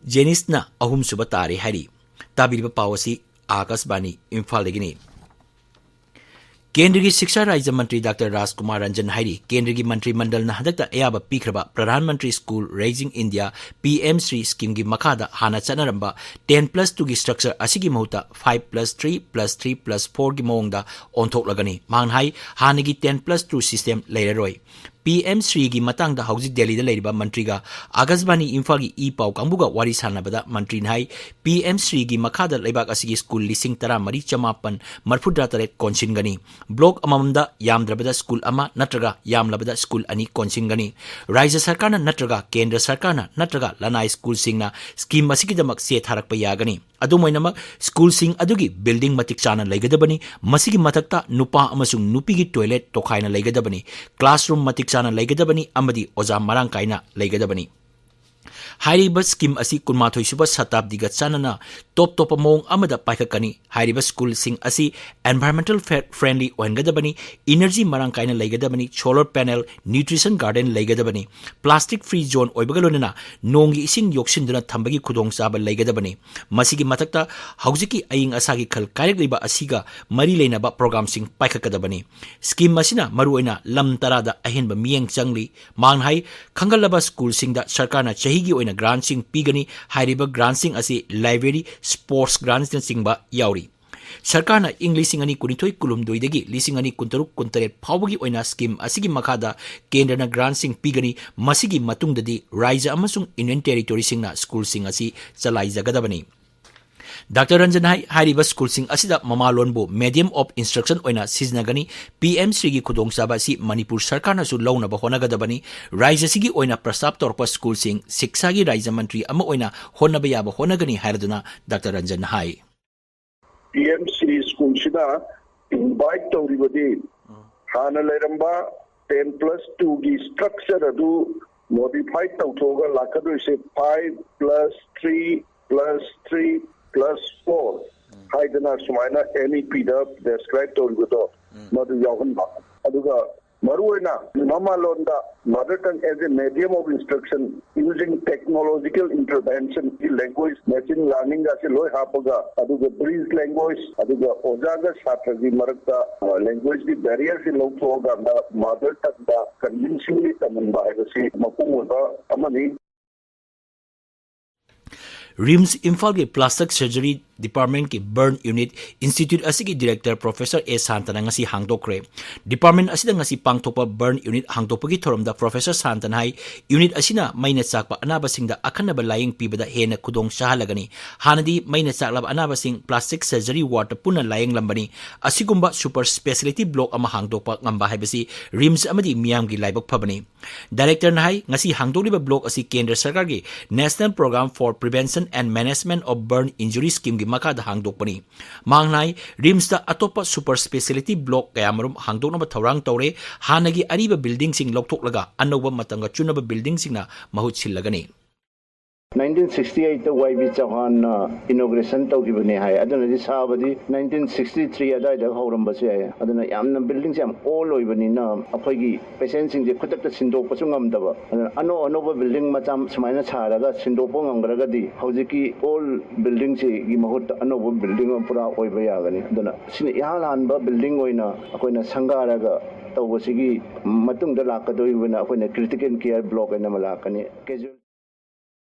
ꯖꯦꯅꯤꯁꯅ ꯑꯍꯨꯝꯁꯨꯕ ꯇꯥꯔꯦ ꯍꯥꯏꯔꯤ꯫ ꯇꯥꯕꯤꯔꯤꯕ ꯄꯥꯎ ꯑꯁꯤ ꯑꯥꯀꯥꯁꯕꯥꯅꯤ ꯏꯝꯐꯥꯜꯗꯒꯤꯅꯤ꯫ ꯀꯦꯟꯗ꯭ꯔꯒꯤ ꯁꯤꯛꯁꯥ ꯔꯥꯖ꯭ꯌ ꯃꯟꯇ꯭ꯔꯤ ꯗꯥꯛꯇꯔ ꯔꯥꯖꯀꯨꯃꯥꯔ ꯔꯟꯖꯟ ꯍꯥꯏꯔꯤ, ꯀꯦꯟꯗ꯭ꯔꯒꯤ ꯃꯟꯇ꯭ꯔꯤ ꯃꯟꯗꯜꯅ ꯍꯟꯗꯛꯇ ꯑꯌꯥꯕ ꯄꯤꯈ꯭ꯔꯕ Pradhan Mantri school rising India, P M Shri ꯁ꯭ꯀꯤꯝꯒꯤ ꯃꯈꯥꯗ ꯍꯥꯟꯅ ꯆꯠꯅꯔꯝꯕ ten plus two ꯒꯤ ꯁ꯭ꯇ꯭ꯔꯛꯆꯔ ꯑꯁꯤꯒꯤ ꯃꯍꯨꯠꯇ five plus three plus three plus four ꯒꯤ ꯃꯑꯣꯡꯗ ꯑꯣꯟꯊꯣꯛꯂꯒꯅꯤ꯫ ꯃꯍꯥꯛꯅ ꯍꯥꯏ, ꯍꯥꯟꯅꯒꯤ ten plus two ꯁꯤꯁꯇꯦꯝ ꯂꯩꯔꯔꯣꯏ꯫ ꯄꯤ ꯑꯦꯝ ꯁ꯭ꯔꯤꯒꯤ ꯃꯇꯥꯡꯗ ꯍꯧꯖꯤꯛ ꯗꯦꯜꯂꯤꯗ ꯂꯩꯔꯤꯕ ꯃꯟꯇ꯭ꯔꯤꯒ ꯑꯥꯀꯥꯁꯕꯥꯅꯤ ꯏꯝꯐꯥꯜꯒꯤ ꯏ ꯄꯥꯎ ꯀꯥꯡꯕꯨꯒ ꯋꯥꯔꯤ ꯁꯥꯟꯅꯕꯗ ꯃꯟꯇ꯭ꯔꯤꯅ ꯍꯥꯏ, ꯄꯤ ꯑꯦꯝ ꯁ꯭ꯔꯤꯒꯤ ꯃꯈꯥꯗ ꯂꯩꯕꯥꯛ ꯑꯁꯤꯒꯤ ꯁ꯭ꯀꯨꯜ ꯂꯤꯁꯤꯡ ꯇꯔꯥꯃꯔꯤ ꯆꯃꯥꯄꯟ ꯃꯔꯐꯨꯇꯔꯥ ꯇꯔꯦꯠ ꯀꯣꯟꯁꯤꯟꯒꯅꯤ꯫ ꯕ꯭ꯂꯣꯛ ꯑꯃꯃꯝꯗ ꯌꯥꯝꯗ꯭ꯔꯕꯗ ꯁ꯭ꯀꯨꯜ ꯑꯃ ꯅꯠꯇ꯭ꯔꯒ ꯌꯥꯝꯂꯕꯗ ꯁ꯭ꯀꯨꯜ ꯑꯅꯤ ꯀꯣꯟꯁꯤꯟꯒꯅꯤ꯫ ꯔꯥꯖ꯭ꯌ ꯁꯔꯀꯥꯔꯅ ꯅꯠꯇ꯭ꯔꯒ ꯀꯦꯟꯗ꯭ꯔ ꯁꯔꯀꯥꯔꯅ ꯅꯠꯇ꯭ꯔꯒ ꯂꯅꯥꯏ ꯁ꯭ꯀꯨꯜꯁꯤꯡꯅ ꯁ꯭ꯀꯤꯝ ꯑꯁꯤꯒꯤꯗꯃꯛ ꯆꯦ ꯊꯥꯔꯛꯄ ꯌꯥꯒꯅꯤ꯫ ꯑꯗꯨꯝ ꯑꯣꯏꯅꯃꯛ, ꯁ꯭ꯀꯨꯜꯁꯤꯡ ꯑꯗꯨꯒꯤ ꯕꯤꯜꯗꯤꯡ ꯃꯇꯤꯛ ꯆꯥꯅ ꯂꯩꯒꯗꯕꯅꯤ꯫ ꯃꯁꯤꯒꯤ ꯃꯊꯛꯇ ꯅꯨꯄꯥ ꯑꯃꯁꯨꯡ ꯅꯨꯄꯤꯒꯤ ꯇꯣꯏꯂꯦꯠ ꯇꯣꯈꯥꯏꯅ ꯂꯩꯒꯗꯕꯅꯤ꯫ ꯀ꯭ꯂꯥꯁꯔꯨꯝ ꯃꯇꯤꯛ ꯆꯥꯅ ꯂꯩꯒꯗꯕꯅꯤ ꯑꯃꯗꯤ ꯑꯣꯖꯥ ꯃꯔꯥꯡ ꯀꯥꯏꯅ ꯂꯩꯒꯗꯕꯅꯤ꯫ ꯍꯥꯏꯔꯤꯕ ꯁ꯭ꯀꯤꯝ ꯑꯁꯤ ꯀꯨꯟꯃꯥꯊꯣꯏ ꯁꯨꯕ ꯁꯇꯥꯕꯗꯤꯒ ꯆꯥꯟꯅꯅ ꯇꯣꯞ ꯇꯣꯞꯄ ꯃꯑꯣꯡ ꯑꯃꯗ ꯄꯥꯏꯈꯠꯀꯅꯤ꯫ ꯍꯥꯏꯔꯤꯕ ꯁ꯭ꯀꯨꯜꯁꯤꯡ ꯑꯁꯤ environmental friendly ꯑꯣꯏꯍꯟꯒꯗꯕꯅꯤ, ꯏꯅꯔꯖꯤ ꯃꯔꯥꯡ ꯀꯥꯏꯅ ꯂꯩꯒꯗꯕꯅꯤ, solar panel, nutrition garden ꯂꯩꯒꯗꯕꯅꯤ, plastic free zone ꯑꯣꯏꯕꯒ ꯂꯣꯏꯅꯅ ꯅꯣꯡꯒꯤ ꯏꯁꯤꯡ ꯌꯣꯛꯁꯤꯟꯗꯨꯅ ꯊꯝꯕꯒꯤ ꯈꯨꯗꯣꯡꯆꯥꯕ ꯂꯩꯒꯗꯕꯅꯤ꯫ ꯃꯁꯤꯒꯤ ꯃꯊꯛꯇ ꯍꯧꯖꯤꯛꯀꯤ ꯑꯏꯪ ꯑꯁꯥꯒꯤ ꯈꯜ ꯀꯥꯏꯔꯛꯂꯤꯕ ꯑꯁꯤꯒ ꯃꯔꯤ ꯂꯩꯅꯕ ꯄ꯭ꯔꯣꯒ꯭ꯔꯥꯝꯁꯤꯡ ꯄꯥꯏꯈꯠꯀꯗꯕꯅꯤ꯫ ꯁ꯭ꯀꯤꯝ ꯑꯁꯤꯅ ꯃꯔꯨꯑꯣꯏꯅ ꯂꯝ ꯇꯔꯥꯗ ꯑꯍꯦꯟꯕ ꯃꯤꯠꯌꯦꯡ ꯆꯪꯂꯤ꯫ ꯃꯍꯥꯛꯅ ꯍꯥꯏ, ꯈꯟꯒꯠꯂꯕ ꯁ꯭ꯀꯨꯜꯁꯤꯡꯗ ꯁꯔꯀꯥꯔꯅ ꯆꯍꯤꯒꯤ ꯑꯣꯏꯅ ꯒ꯭ꯔꯥꯟꯠꯁꯤꯡ ꯄꯤꯒꯅꯤ꯫ ꯍꯥꯏꯔꯤꯕ ꯒ꯭ꯔꯥꯟꯠꯁꯤꯡ ꯑꯁꯤ ꯂꯥꯏꯕ꯭ꯔꯦꯔꯤ, ꯁ꯭ꯄꯣꯔꯠꯁ ꯒ꯭ꯔꯥꯟꯠꯅꯆꯤꯡꯕ ꯌꯥꯎꯔꯤ꯫ ꯁꯔꯀꯥꯔꯅ ꯏꯪ ꯂꯤꯁꯤꯡ ꯑꯅꯤ ꯀꯨꯟꯅꯤꯊꯣꯏ ꯀꯨꯟꯍꯨꯝꯗꯣꯏꯗꯒꯤ ꯂꯤꯁꯤꯡ ꯑꯅꯤ ꯀꯨꯟꯇꯔꯨꯛ ꯀꯨꯟꯇꯔꯦꯠ ꯐꯥꯎꯕꯒꯤ ꯑꯣꯏꯅ ꯁ꯭ꯀꯤꯝ ꯑꯁꯤꯒꯤ ꯃꯈꯥꯗ ꯀꯦꯟꯗ꯭ꯔꯅ ꯒ꯭ꯔꯥꯟꯠꯁꯤꯡ ꯄꯤꯒꯅꯤ꯫ ꯃꯁꯤꯒꯤ ꯃꯇꯨꯡꯗꯗꯤ ꯔꯥꯖ꯭ꯌ ꯑꯃꯁꯨꯡ ꯌꯨꯅꯤꯌꯟ ꯇꯦꯔꯤꯇꯣꯔꯤꯁꯤꯡꯅ ꯁ꯭ꯀꯨꯜꯁꯤꯡ ꯑꯁꯤ ꯆꯂꯥꯏꯖꯒꯗꯕꯅꯤ꯫ ꯗꯥꯛꯇꯔ ꯔꯟꯖꯟ ꯍꯥꯏ, ꯍꯥꯏꯔꯤꯕ ꯁ꯭ꯀꯨꯜꯁꯤꯡ ꯑꯁꯤꯗ ꯃꯃꯥꯂꯣꯟꯕꯨ medium of instruction ꯑꯣꯏꯅ ꯁꯤꯖꯤꯟꯅꯒꯅꯤ꯫ ꯄꯤ ꯑꯦꯝ ꯁ꯭ꯔꯤꯒꯤ ꯈꯨꯗꯣꯡꯆꯥꯕ ꯑꯁꯤ ꯃꯅꯤꯄꯨꯔ ꯁꯔꯀꯥꯔꯅꯁꯨ ꯂꯧꯅꯕ ꯍꯣꯠꯅꯒꯗꯕꯅꯤ꯫ ꯔꯥꯖ꯭ꯌ ꯑꯁꯤꯒꯤ ꯑꯣꯏꯅ ꯄ꯭ꯔꯁꯇꯥꯕ ꯇꯧꯔꯛꯄ ꯁ꯭ꯀꯨꯜꯁꯤꯡ ꯁꯤꯛꯁꯥꯒꯤ ꯔꯥꯖ꯭ꯌ ꯃꯟꯇ꯭ꯔꯤ ꯑꯃ ꯑꯣꯏꯅ ꯍꯣꯠꯅꯕ ꯌꯥꯕ ꯍꯣꯠꯅꯒꯅꯤ ꯍꯥꯏꯔꯗꯨꯅ ꯗꯥꯛꯇꯔ ꯔꯟꯖꯟꯅ ꯍꯥꯏ꯫ ꯄꯤ ꯑꯦꯝ ꯁ꯭ꯔꯤ ꯁ꯭ꯀꯨꯜꯁꯤꯗ ꯏꯟꯚꯥꯏꯠ ꯇꯧꯔꯤꯕꯗꯤ ꯍꯥꯟꯅ ꯂꯩꯔꯝꯕ ten plus two ꯒꯤ ꯁ꯭ꯇ꯭ꯔꯛꯆꯔ ꯑꯗꯨ modify ꯇꯧꯊꯣꯛꯑꯒ ꯂꯥꯛꯀꯗꯣꯏꯁꯦ five plus three plus three plus four ꯍꯥꯏꯗꯅ ꯁꯨꯃꯥꯏꯅ ꯑꯦꯟ ꯏ ꯄꯤꯗ ꯗꯦꯁꯀ꯭ꯔꯥꯏꯕ ꯇꯧꯔꯤꯕꯗꯣ ꯃꯗꯨ ꯌꯥꯎꯍꯟꯕ꯫ ꯑꯗꯨꯒ ꯃꯔꯨꯑꯣꯏꯅ ꯃꯃꯥꯂꯣꯟꯗ mother tongue as a medium of instruction using technological intervention, language machine learning ꯑꯁꯤ ꯂꯣꯏ ꯍꯥꯞꯄꯒ, ꯑꯗꯨꯒ bridge language, ꯑꯗꯨꯒ ꯑꯣꯖꯥꯒ ꯁꯥꯇ꯭ꯔꯒꯤ ꯃꯔꯛꯇ language ꯀꯤ barrier ꯁꯤ ꯂꯧꯊꯣꯛꯑꯀꯥꯟꯗ mother tongue ꯗ convincingly ꯇꯝꯍꯟꯕ ꯍꯥꯏꯕꯁꯤ ꯃꯄꯨꯡ ꯑꯣꯏꯕ ꯑꯃꯅꯤ꯫ ꯔꯤꯝꯁ ꯏꯝꯐꯥꯜꯒꯤ Plastic Surgery Department ꯀꯤ Burn Unit Institute ꯑꯁꯤꯒꯤ Director Professor ꯑꯦ ꯁꯥꯟꯇꯅ ꯉꯁꯤ ꯍꯥꯡꯗꯣꯛꯈ꯭ꯔꯦ꯫ Department ꯑꯁꯤꯗ ꯉꯁꯤ ꯄꯥꯡꯊꯣꯛꯄ Burn Unit ꯍꯥꯡꯗꯣꯛꯄꯒꯤ ꯊꯧꯔꯝꯗ Professor ꯁꯥꯟꯇꯅ ꯍꯥꯏ, unit ꯑꯁꯤꯅ ꯃꯩꯅ ꯆꯥꯛꯄ ꯑꯅꯥꯕꯁꯤꯡꯗ ꯑꯈꯟꯅꯕ ꯂꯥꯌꯦꯡ ꯄꯤꯕꯗ ꯍꯦꯟꯅ ꯈꯨꯗꯣꯡ ꯆꯥꯍꯜꯂꯒꯅꯤ꯫ ꯍꯥꯟꯅꯗꯤ ꯃꯩꯅ ꯆꯥꯛꯂꯕ ꯑꯅꯥꯕꯁꯤꯡ plastic surgery ward ꯇ ꯄꯨꯟꯅ ꯂꯥꯌꯦꯡꯂꯝꯕꯅꯤ꯫ ꯑꯁꯤꯒꯨꯝꯕ super speciality block ꯑꯃ ꯍꯥꯡꯗꯣꯛꯄ ꯉꯝꯕ ꯍꯥꯏꯕꯁꯤ ꯔꯤꯝꯁ ꯑꯃꯗꯤ ꯃꯤꯌꯥꯝꯒꯤ ꯂꯥꯏꯕꯛ ꯐꯕꯅꯤ꯫ Director ꯅ ꯍꯥꯏ, ꯉꯁꯤ ꯍꯥꯡꯗꯣꯛꯂꯤꯕ block ꯑꯁꯤ ꯀꯦꯟꯗ꯭ꯔ ꯁꯔꯀꯥꯔꯒꯤ National Program for Prevention and Management of Burn Injury Scheme ꯒꯤ ꯃꯈꯥꯗ ꯍꯥꯡꯗꯣꯛꯄꯅꯤ꯫ ꯃꯍꯥꯛꯅ ꯍꯥꯏ, ꯔꯤꯝꯁꯇ ꯑꯇꯣꯞꯄ super speciality block ꯀꯌꯥꯃꯔꯨꯝ ꯍꯥꯡꯗꯣꯛꯅꯕ ꯊꯧꯔꯥꯡ ꯇꯧꯔꯦ꯫ ꯍꯥꯟꯅꯒꯤ ꯑꯔꯤꯕ building ꯁꯤꯡ ꯂꯧꯊꯣꯛꯂꯒ ꯑꯅꯧꯕ ꯃꯇꯝꯒ ꯆꯨꯅꯕ building ꯁꯤꯡꯅ ꯃꯍꯨꯠ ꯁꯤꯜꯂꯒꯅꯤ꯫ Nineteen sixty eight ꯇ ꯋꯥꯏ ꯕꯤ ꯆꯧꯍꯥꯟꯅ inauguration ꯇꯧꯈꯤꯕꯅꯦ ꯍꯥꯏ꯫ ꯑꯗꯨꯅꯗꯤ ꯁꯥꯕꯗꯤ nineteen sixty three ꯑꯗꯥꯏꯗ ꯍꯧꯔꯝꯕꯁꯨ ꯌꯥꯏ꯫ ꯑꯗꯨꯅ ꯌꯥꯝꯅ building ꯁꯦ ꯌꯥꯝ old ꯑꯣꯏꯕꯅꯤꯅ ꯑꯩꯈꯣꯏꯒꯤ patient ꯁꯤꯡꯁꯦ ꯈꯨꯗꯛꯇ ꯁꯤꯟꯗꯣꯛꯄꯁꯨ ꯉꯝꯗꯕ꯫ ꯑꯗꯨꯅ ꯑꯅꯧ ꯑꯅꯧꯕ building ꯃꯆꯥ ꯁꯨꯃꯥꯏꯅ ꯁꯥꯔꯒ ꯁꯤꯟꯗꯣꯛꯄ ꯉꯝꯈ꯭ꯔꯒꯗꯤ ꯍꯧꯖꯤꯛꯀꯤ old building ꯁꯤꯒꯤ ꯃꯍꯨꯠꯇ ꯑꯅꯧꯕ building ꯑꯃ ꯄꯨꯔꯥ ꯑꯣꯏꯕ ꯌꯥꯒꯅꯤ꯫ ꯑꯗꯨꯅ ꯁꯤꯅ ꯏꯍꯥꯟ ꯍꯥꯟꯕ building ꯑꯣꯏꯅ ꯑꯩꯈꯣꯏꯅ ꯁꯪꯒꯥꯔꯒ ꯇꯧꯕꯁꯤꯒꯤ ꯃꯇꯨꯡꯗ ꯂꯥꯛꯀꯗꯧꯔꯤꯕꯅ ꯑꯩꯈꯣꯏꯅ critical care block ꯍꯥꯏꯅ ꯑꯃ ꯂꯥꯛꯀꯅꯤ꯫ Casual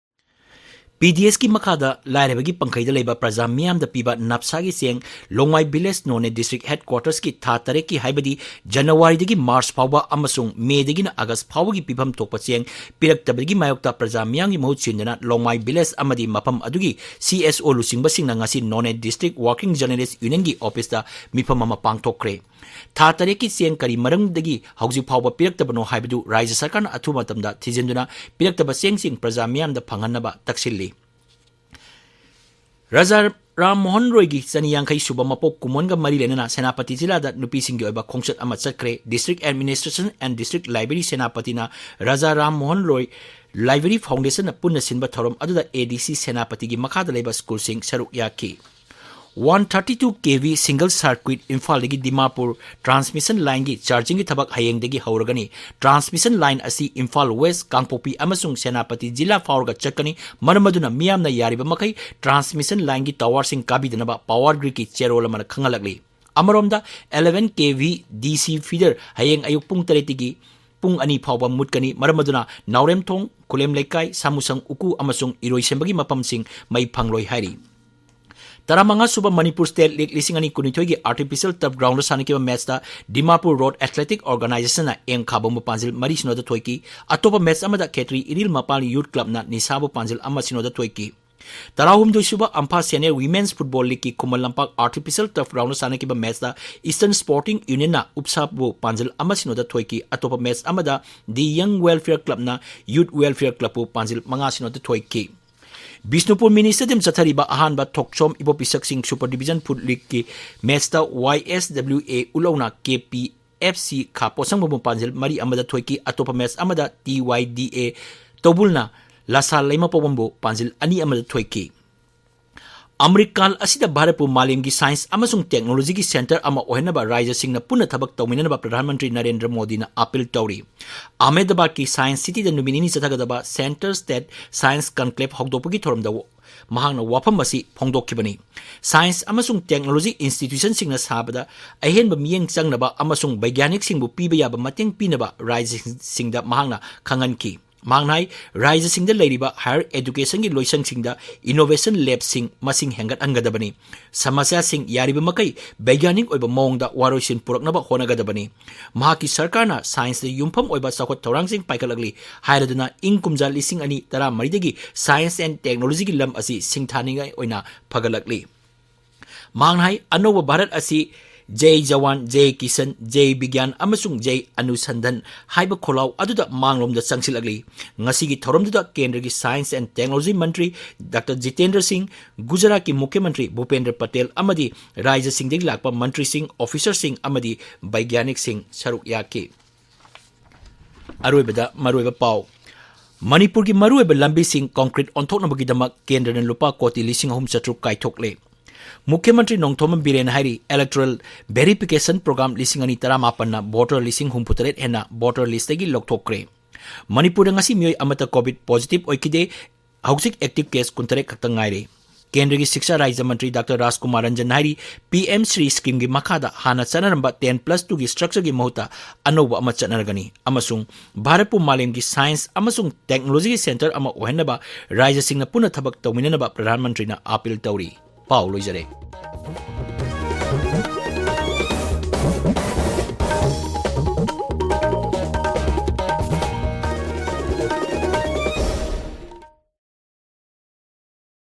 ꯄꯤ ꯗꯤ ꯑꯦꯁ ꯀꯤ ꯃꯈꯥꯗ ꯂꯥꯏꯔꯕꯒꯤ ꯄꯪꯈꯩꯗ ꯂꯩꯕ ꯄ꯭ꯔꯖꯥ ꯃꯤꯌꯥꯝꯗ ꯄꯤꯕ ꯅꯞꯁꯥꯒꯤ ꯆꯦꯡ ꯂꯣꯡꯃꯥꯏ village ꯅꯣꯅꯦ district headquarters ꯀꯤ ꯊꯥ ꯇꯔꯦꯠꯀꯤ, ꯍꯥꯏꯕꯗꯤ ꯖꯅꯋꯥꯔꯤꯗꯒꯤ ꯃꯥꯔꯆ ꯐꯥꯎꯕ ꯑꯃꯁꯨꯡ ꯃꯦꯗꯒꯤꯅ ꯑꯥꯒꯁ ꯐꯥꯎꯕꯒꯤ ꯄꯤꯐꯝ ꯊꯣꯛꯄ ꯆꯦꯡ ꯄꯤꯔꯛꯇꯕꯒꯤ ꯃꯥꯌꯣꯛꯇ ꯄ꯭ꯔꯖꯥ ꯃꯤꯌꯥꯝꯒꯤ ꯃꯍꯨꯠ ꯁꯤꯟꯗꯨꯅ ꯂꯣꯡꯃꯥꯏ village ꯑꯃꯗꯤ ꯃꯐꯝ ꯑꯗꯨꯒꯤ C S O ꯂꯨꯆꯤꯡꯕꯁꯤꯡꯅ ꯉꯁꯤ Noney District Working Journalist Union ꯒꯤ office ꯇ ꯃꯤꯐꯝ ꯑꯃ ꯄꯥꯡꯊꯣꯛꯈ꯭ꯔꯦ꯫ ꯊꯥ ꯇꯔꯦꯠꯀꯤ ꯆꯦꯡ ꯀꯔꯤ ꯃꯔꯝꯗꯒꯤ ꯍꯧꯖꯤꯛ ꯐꯥꯎꯕ ꯄꯤꯔꯛꯇꯕꯅꯣ ꯍꯥꯏꯕꯗꯨ ꯔꯥꯖ꯭ꯌ ꯁꯔꯀꯥꯔꯅ ꯑꯊꯨꯕ ꯃꯇꯝꯗ ꯊꯤꯖꯤꯟꯗꯨꯅ ꯄꯤꯔꯛꯇꯕ ꯆꯦꯡꯁꯤꯡ ꯄ꯭ꯔꯖꯥ ꯃꯤꯌꯥꯝꯗ ꯐꯪꯍꯟꯅꯕ ꯇꯛꯁꯤꯜꯂꯤ꯫ ꯔꯥꯖꯥ ꯔꯥꯝ ꯃꯣꯍꯟ ꯔꯣꯏꯒꯤ ꯆꯅꯤ ꯌꯥꯡꯈꯩ ꯁꯨꯕ ꯃꯄꯣꯛ ꯀꯨꯝꯑꯣꯟꯒ ꯃꯔꯤ ꯂꯩꯅꯅ ꯁꯦꯅꯥꯄꯇꯤ ꯖꯤꯂꯥꯗ ꯅꯨꯄꯤꯁꯤꯡꯒꯤ ꯑꯣꯏꯕ ꯈꯣꯡꯆꯠ ꯑꯃ ꯆꯠꯈ꯭ꯔꯦ꯫ District Administration and District Library ꯁꯦꯅꯥꯄꯇꯤꯅ Raja Ram Mohan Roy Library Foundation ꯅ ꯄꯨꯟꯅ ꯁꯤꯟꯕ ꯊꯧꯔꯝ ꯑꯗꯨꯗ A D C ꯁꯦꯅꯥꯄꯇꯤꯒꯤ ꯃꯈꯥꯗ ꯂꯩꯕ ꯁ꯭ꯀꯨꯜꯁꯤꯡ ꯁꯔꯨꯛ ꯌꯥꯈꯤ꯫ One thirty two K V single circuit ꯏꯝꯐꯥꯜꯗꯒꯤ ꯗꯤꯃꯥꯄꯨꯔ transmission lineꯒꯤ chargingꯒꯤ ꯊꯕꯛ ꯍꯌꯦꯡꯗꯒꯤ ꯍꯧꯔꯒꯅꯤ꯫ Transmission line ꯑꯁꯤ ꯏꯝꯐꯥꯜ West, ꯀꯥꯡꯄꯣꯛꯄꯤ ꯑꯃꯁꯨꯡ ꯁꯦꯅꯥꯄꯇꯤ ꯖꯤꯂꯥ ꯐꯥꯎꯔꯒ ꯆꯠꯀꯅꯤ꯫ ꯃꯔꯝ ꯑꯗꯨꯅ ꯃꯤꯌꯥꯝꯅ ꯌꯥꯔꯤꯕ ꯃꯈꯩ transmission lineꯒꯤ towerꯁꯤꯡ ꯀꯥꯕꯤꯗꯅꯕ power gridꯀꯤ ꯆꯦꯔꯣꯜ ꯑꯃꯅ ꯈꯪꯍꯜꯂꯛꯂꯤ꯫ ꯑꯃꯔꯣꯝꯗ, eleven K V D C feeder ꯍꯌꯦꯡ ꯑꯌꯨꯛ ꯄꯨꯡ ꯇꯔꯦꯠꯇꯒꯤ ꯄꯨꯡ ꯑꯅꯤ ꯐꯥꯎꯕ ꯃꯨꯠꯀꯅꯤ꯫ ꯃꯔꯝ ꯑꯗꯨꯅ ꯅꯥꯎꯔꯦꯝꯊꯣꯡ, ꯈꯨꯂꯦꯝ ꯂꯩꯀꯥꯏ, ꯁꯥꯃꯨꯁꯪ ꯎꯀꯨ ꯑꯃꯁꯨꯡ ꯏꯔꯣꯏꯁꯦꯝꯕꯒꯤ ꯃꯐꯝꯁꯤꯡ ꯃꯩ ꯐꯪꯂꯣꯏ ꯍꯥꯏꯔꯤ꯫ ꯇꯔꯥꯃꯉꯥ ꯁꯨꯕ ꯃꯅꯤꯄꯨꯔ State League ꯂꯤꯁꯤꯡ ꯑꯅꯤ ꯀꯨꯟꯅꯤꯊꯣꯏꯒꯤ artificial turf groundꯗ ꯁꯥꯟꯅꯈꯤꯕ matchꯇ ꯗꯤꯃꯥꯄꯨꯔ Road Athletic Organizationꯅ ꯑꯦꯡ ꯈꯥꯕꯣꯝꯕꯨ ꯄꯥꯟꯖꯤꯜ ꯃꯔꯤ ꯁꯤꯅꯣꯗ ꯊꯣꯏꯈꯤ꯫ ꯑꯇꯣꯞꯄ match ꯑꯃꯗ ꯈꯦꯇ꯭ꯔꯤ ꯏꯔꯤꯜ ꯃꯄꯥꯜ Youth Clubꯅ ꯅꯤꯁꯥꯕꯨ ꯄꯥꯟꯖꯤꯜ ꯑꯃ ꯁꯤꯅꯣꯗ ꯊꯣꯏꯈꯤ꯫ ꯇꯔꯥꯍꯨꯝꯗꯣꯏ ꯁꯨꯕ ꯑꯝꯐꯥ Senior Women's Football Leagueꯀꯤ Khuman Lampak artificial turf groundꯗ ꯁꯥꯟꯅꯈꯤꯕ matchꯇ Eastern Sporting Unionꯅ ꯎꯞꯁꯥꯕꯨ ꯄꯥꯟꯖꯤꯜ ꯑꯃ ꯁꯤꯅꯣꯗ ꯊꯣꯏꯈꯤ꯫ ꯑꯇꯣꯞꯄ match ꯑꯃꯗ The Young Welfare Clubꯅ Youth Welfare Clubꯄꯨ ꯄꯥꯟꯖꯤꯜ ꯃꯉꯥ ꯁꯤꯅꯣꯗ ꯊꯣꯏꯈꯤ꯫ ꯕꯤꯁꯅꯨꯄꯨꯔ Mini Stadium ꯆꯠꯊꯔꯤꯕ ꯑꯍꯥꯟꯕ ꯊꯣꯛꯆꯣꯝ ꯏꯕꯣꯕꯤ ꯁꯛꯁꯤꯡ Super Division Foot Leagueꯀꯤ matchꯇ Y S W A ꯎꯂꯧꯅ K P F C ꯈꯥ ꯄꯣꯠꯁꯪꯕꯕꯨ ꯄꯥꯟꯖꯤꯜ ꯃꯔꯤ ꯑꯃꯗ ꯊꯣꯏꯈꯤ꯫ ꯑꯇꯣꯞꯄ match ꯑꯃꯗ T Y D A ꯇꯧꯕꯨꯜꯅ ꯂꯁꯥ ꯂꯩꯃꯄꯣꯛꯕꯝꯕꯨ ꯄꯥꯟꯖꯤꯜ ꯑꯅꯤ ꯑꯃꯗ ꯊꯣꯏꯈꯤ꯫ ꯑꯃ꯭ꯔꯤꯠꯀꯥꯜ ꯑꯁꯤꯗ ꯚꯥꯔꯠꯄꯨ ꯃꯥꯂꯦꯝꯒꯤ science ꯑꯃꯁꯨꯡ technologyꯒꯤ center ꯑꯃ ꯑꯣꯏꯍꯟꯅꯕ ꯔꯥꯖ꯭ꯌꯁꯤꯡꯅ ꯄꯨꯟꯅ ꯊꯕꯛ ꯇꯧꯃꯤꯟꯅꯅꯕ ꯄ꯭ꯔꯙꯥꯟ ꯃꯟꯇ꯭ꯔꯤ ꯅꯔꯦꯟꯗ꯭ꯔ ꯃꯣꯗꯤꯅ appeal ꯇꯧꯔꯤ꯫ ꯑꯍꯃꯦꯗꯕꯥꯗꯀꯤ Science Cityꯗ ꯅꯨꯃꯤꯠ ꯅꯤꯅꯤ ꯆꯠꯊꯒꯗꯕ Center State Science Conclave ꯍꯧꯗꯣꯛꯄꯒꯤ ꯊꯧꯔꯝꯗ ꯃꯍꯥꯛꯅ ꯋꯥꯐꯝ ꯑꯁꯤ ꯐꯣꯡꯗꯣꯛꯈꯤꯕꯅꯤ꯫ Science ꯑꯃꯁꯨꯡ technology institutionꯁꯤꯡꯅ ꯁꯥꯕꯗ ꯑꯍꯦꯟꯕ ꯃꯤꯠꯌꯦꯡ ꯆꯪꯅꯕ ꯑꯃꯁꯨꯡ ꯕꯩꯒ꯭ꯌꯥꯅꯤꯛꯁꯤꯡꯕꯨ ꯄꯤꯕ ꯌꯥꯕ ꯃꯇꯦꯡ ꯄꯤꯅꯕ ꯔꯥꯖ꯭ꯌꯁꯤꯡꯗ ꯃꯍꯥꯛꯅ ꯈꯪꯍꯟꯈꯤ꯫ ꯃꯍꯥꯛꯅ ꯍꯥꯏ, ꯔꯥꯖ꯭ꯌꯁꯤꯡꯗ ꯂꯩꯔꯤꯕ higher educationꯒꯤ ꯂꯣꯏꯁꯪꯁꯤꯡꯗ innovation labꯁꯤꯡ ꯃꯁꯤꯡ ꯍꯦꯟꯒꯠꯍꯟꯒꯗꯕꯅꯤ꯫ ꯁꯃꯁ꯭ꯌꯥꯁꯤꯡ ꯌꯥꯔꯤꯕ ꯃꯈꯩ ꯕꯩꯒ꯭ꯌꯥꯅꯤꯛ ꯑꯣꯏꯕ ꯃꯑꯣꯡꯗ ꯋꯥꯔꯣꯏꯁꯤꯟ ꯄꯨꯔꯛꯅꯕ ꯍꯣꯠꯅꯒꯗꯕꯅꯤ꯫ ꯃꯍꯥꯛꯀꯤ ꯁꯔꯀꯥꯔꯅ scienceꯇ ꯌꯨꯝꯐꯝ ꯑꯣꯏꯕ ꯆꯥꯎꯈꯠ ꯊꯧꯔꯥꯡꯁꯤꯡ ꯄꯥꯏꯈꯠꯂꯛꯂꯤ ꯍꯥꯏꯔꯗꯨꯅ ꯏꯪ ꯀꯨꯝꯖꯥ ꯂꯤꯁꯤꯡ ꯑꯅꯤ ꯇꯔꯥꯃꯔꯤꯗꯒꯤ science and technologyꯒꯤ ꯂꯝ ꯑꯁꯤ ꯁꯤꯡꯊꯥꯅꯤꯡꯉꯥꯏ ꯑꯣꯏꯅ ꯐꯒꯠꯂꯛꯂꯤ꯫ ꯃꯍꯥꯛꯅ ꯍꯥꯏ, ꯑꯅꯧꯕ ꯚꯥꯔꯠ ꯑꯁꯤ ꯖꯩ ꯖꯋꯥꯟ, ꯖꯩ ꯀꯤꯁꯟ, ꯖꯩ ꯕꯤꯒ꯭ꯌꯥꯟ ꯑꯃꯁꯨꯡ ꯖꯩ ꯑꯅꯨꯁꯟꯙꯟ ꯍꯥꯏꯕ ꯈꯣꯜꯂꯥꯎ ꯑꯗꯨꯗ ꯃꯥꯡꯂꯣꯝꯗ ꯆꯪꯁꯤꯜꯂꯛꯂꯤ꯫ ꯉꯁꯤꯒꯤ ꯊꯧꯔꯝꯗꯨꯗ ꯀꯦꯟꯗ꯭ꯔꯒꯤ Science and Technology Mantri doctor Jitendra ꯁꯤꯡ, ꯒꯨꯖꯔꯥꯠꯀꯤ ꯃꯨꯈ꯭ꯌ ꯃꯟꯇ꯭ꯔꯤ ꯚꯨꯄꯦꯟꯗ꯭ꯔ ꯄꯇꯦꯜ ꯑꯃꯗꯤ ꯔꯥꯖ꯭ꯌꯁꯤꯡꯗꯒꯤ ꯂꯥꯛꯄ ꯃꯟꯇ꯭ꯔꯤꯁꯤꯡ, officerꯁꯤꯡ ꯑꯃꯗꯤ ꯕꯩꯒ꯭ꯌꯥꯅꯤꯛꯁꯤꯡ ꯁꯔꯨꯛ ꯌꯥꯈꯤ꯫ ꯑꯔꯣꯏꯕꯗ ꯃꯔꯨꯑꯣꯏꯕ ꯄꯥꯎ꯫ ꯃꯅꯤꯄꯨꯔꯒꯤ ꯃꯔꯨꯑꯣꯏꯕ ꯂꯝꯕꯤꯁꯤꯡ concrete ꯑꯣꯟꯊꯣꯛꯅꯕꯒꯤꯗꯃꯛ ꯀꯦꯟꯗ꯭ꯔꯅ ꯂꯨꯄꯥ ꯀꯣꯇꯤ ꯂꯤꯁꯤꯡ ꯑꯍꯨꯝ ꯆꯥꯇ꯭ꯔꯨꯛ ꯀꯥꯏꯊꯣꯛꯂꯦ꯫ ꯃꯨꯈ꯭ꯌ ꯃꯟꯇ꯭ꯔꯤ ꯅꯣꯡꯊꯣꯝꯕꯝ ꯕꯤꯔꯦꯟꯅ ꯍꯥꯏꯔꯤ, electoral verification program ꯂꯤꯁꯤꯡ ꯑꯅꯤ ꯇꯔꯥꯃꯥꯄꯟꯅ voter ꯂꯤꯁꯤꯡ ꯍꯨꯝꯐꯨꯇꯔꯦꯠ ꯍꯦꯟꯅ voter listꯇꯒꯤ ꯂꯧꯊꯣꯛꯈ꯭ꯔꯦ꯫ ꯃꯅꯤꯄꯨꯔꯗ ꯉꯁꯤ ꯃꯤꯑꯣꯏ ꯑꯃꯠꯇ COVID positive ꯑꯣꯏꯈꯤꯗꯦ꯫ ꯍꯧꯖꯤꯛ active case ꯀꯨꯟꯇꯔꯦꯠ ꯈꯛꯇ ꯉꯥꯏꯔꯦ꯫ ꯀꯦꯟꯗ꯭ꯔꯒꯤ ꯁꯤꯛꯁꯥ ꯔꯥꯖ꯭ꯌ ꯃꯟꯇ꯭ꯔꯤ ꯗꯥꯛꯇꯔ ꯔꯥꯖꯀꯨꯃꯥꯔ ꯔꯟꯖꯟ ꯍꯥꯏꯔꯤ, PM SHRI schemeꯒꯤ ꯃꯈꯥꯗ ꯍꯥꯟꯅ ꯆꯠꯅꯔꯝꯕ ten plus twoꯒꯤ structureꯒꯤ ꯃꯍꯨꯠꯇ ꯑꯅꯧꯕ ꯑꯃ ꯆꯠꯅꯔꯒꯅꯤ ꯑꯃꯁꯨꯡ ꯚꯥꯔꯠꯄꯨ ꯃꯥꯂꯦꯝꯒꯤ science ꯑꯃꯁꯨꯡ technologyꯒꯤ centre ꯑꯃ ꯑꯣꯏꯍꯟꯅꯕ ꯔꯥꯖ꯭ꯌꯁꯤꯡꯅ ꯄꯨꯟꯅ ꯊꯕꯛ ꯇꯧꯃꯤꯟꯅꯅꯕ ꯄ꯭ꯔꯙꯥꯟ ꯃꯟꯇ꯭ꯔꯤꯅ appeal ꯇꯧꯔꯤ꯫ ꯄꯥꯎ ꯂꯣꯏꯖꯔꯦ꯫